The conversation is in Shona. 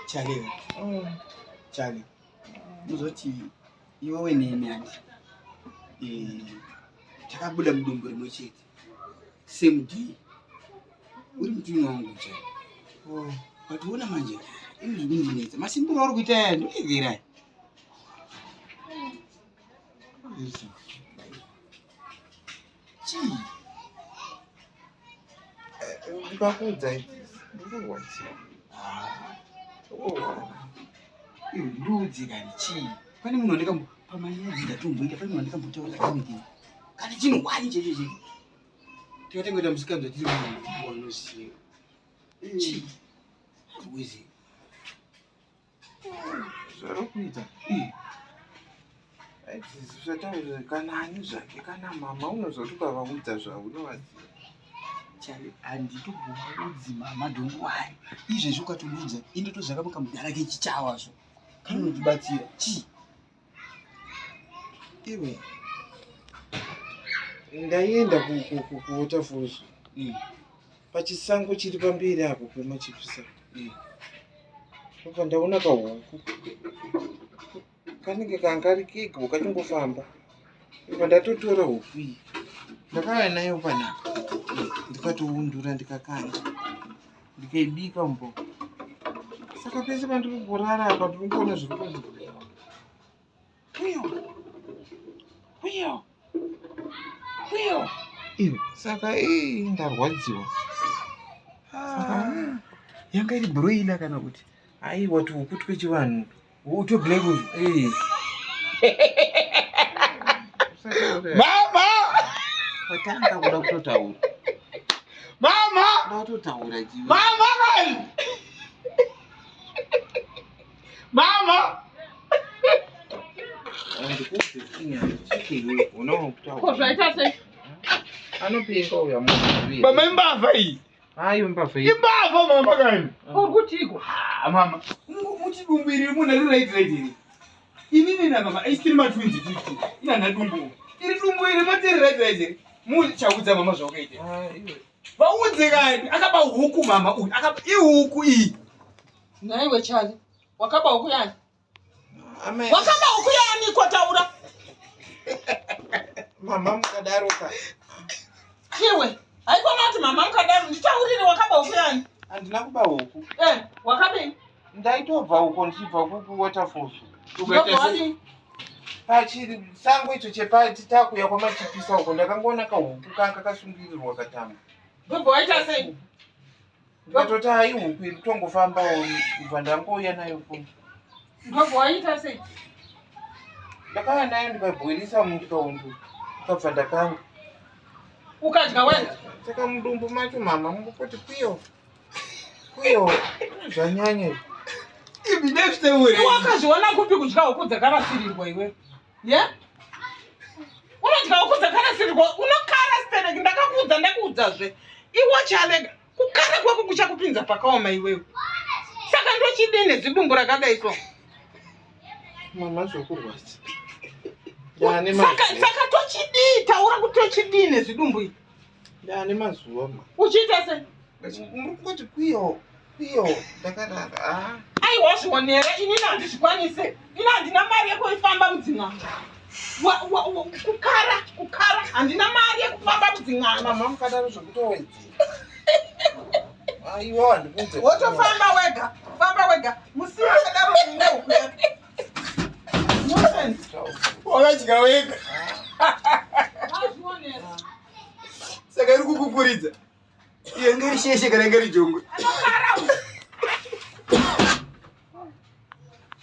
Chale. Chale. Muzoti iwewe neni handi. Eh, takabuda mudumbu rimwe chete. Same day. Uri mutini wangu chale. Oh, but uona manje ini zvindinetsa. Masimbiro auri kuita aya ndoedzerai. Chii? Ndikakuudza ndikurwadziwa. Ndiudze kani chii? Pane munhu wandikambo pamanyaya ndatomboita pane munhu wandikambotaura kani kini. Kana chinhu wani cheche cheche. Tikatenga kuita musikanzwa tiri munhu wanoziva. Chii? Hazviwezi. Zvari kuita zvataura kana ani zvake kana mama unozoti ukavaudza zvaunovaziva. Chale handitombomudzi mama don't worry. Izvezvi ukatomudza indotoziva kamwe kamudhara kechichawa zvo. Kanotibatsira. Chii? Iwe ndaienda kuwaterfalls pachisango chiri pamberi apo pemachipisa ndobva ndaona kahuku kanenge kanga kari kega kachingofamba ndobva ndatotora huku iyi ndakauya nayo panapa ndikatoundura ndikakanda ndikaibika mbo saka pese pandiri kurara apa ndiri kuona zviri kunzi Kuyo. Kuyo. Kuyo. Iwe saka ii ndarwadziwa. Saka ah, yanga iri broiler kana kuti? Aiwa tuhuku twechivanhu. Uto black uyu. Eh. Mama! Watanga kuda kutotaura. Mama! Kuda kutotaura chiwe. Mama kai! Mama! Ko zvaita sei? Anopenga uya munhu. Mama imbavha iyi. Hayi imbavha iyi. Imbavha mama kani. Uri kutiko? Ah mama. Muti dumbu iri munhu ari right right iri. Inini na mama isu tiri matwins 50. Ina na dumbu. Iri dumbu iri matiri right right iri. Muchaudza mama zvaukaita. Ah iwe. Vaudze kani akaba huku mama uyu. Akaba ihuku iyi. Nhaiwe Charlie, wakaba huku yani? Amai. Wakaba huku yani kotaura? Mama mukadaro ka. Iwe, haikona kuti mama mukadaro nditaurire wakaba huku yani? Handina kuba huku. Eh, wakabei? Ndaitobva uko ndichibva ku waterfalls. Ukaita sei? Pachisango icho chepatitakuya kwamachipisa uko ndakangoona kahuku kanga kasungirirwa katambo. Ndobva waita sei? Ndikatoti hai huku iri tongofambawo ndibva ndangouya nayo kuno. Ndobva waita sei? Ndakauya nayo ndikabhoilisa ndikaundura ndikabva ndakanga. Ukadya wega? Saka mudumbu macho mama mungoti kwiyo kwiyo zvanyanya izvi. Ibi nezviteure. Iwe wakazviona kupi kudya huku dzakarasirirwa iwe? Ye? Unodya huku dzakarasirirwa unokara stereki ndakakuudza ndakuudzazve. Iwe chalega kukara kwako kuchakupinza pakaoma iwewe. Saka ndochidini zidumbu rakadai so? Mama zvokurwadza. Saka saka tochidii taura kuti tochidii nezidumbu iri? Ndane mazuva ma. Uchiita sei? Muri kungoti kwiyo kwiyo ndakarara. Ah. Aiwa zvionera inini handizvikwanise. Ini handina mari yekuifamba mudzin'anga. Kukara kukara handina mari yekufamba mudzin'anga. Mama mukadaro zvekutowedzera. Aiwa handikuudze. Wotofamba wega. Famba wega. Musiye akadaro nene huku yake. Nonsense. Wakadya wega. Wazvionera. Saka iri kukukuridza. Iyo ingari sheshe kana ingari jongwe. Anokara.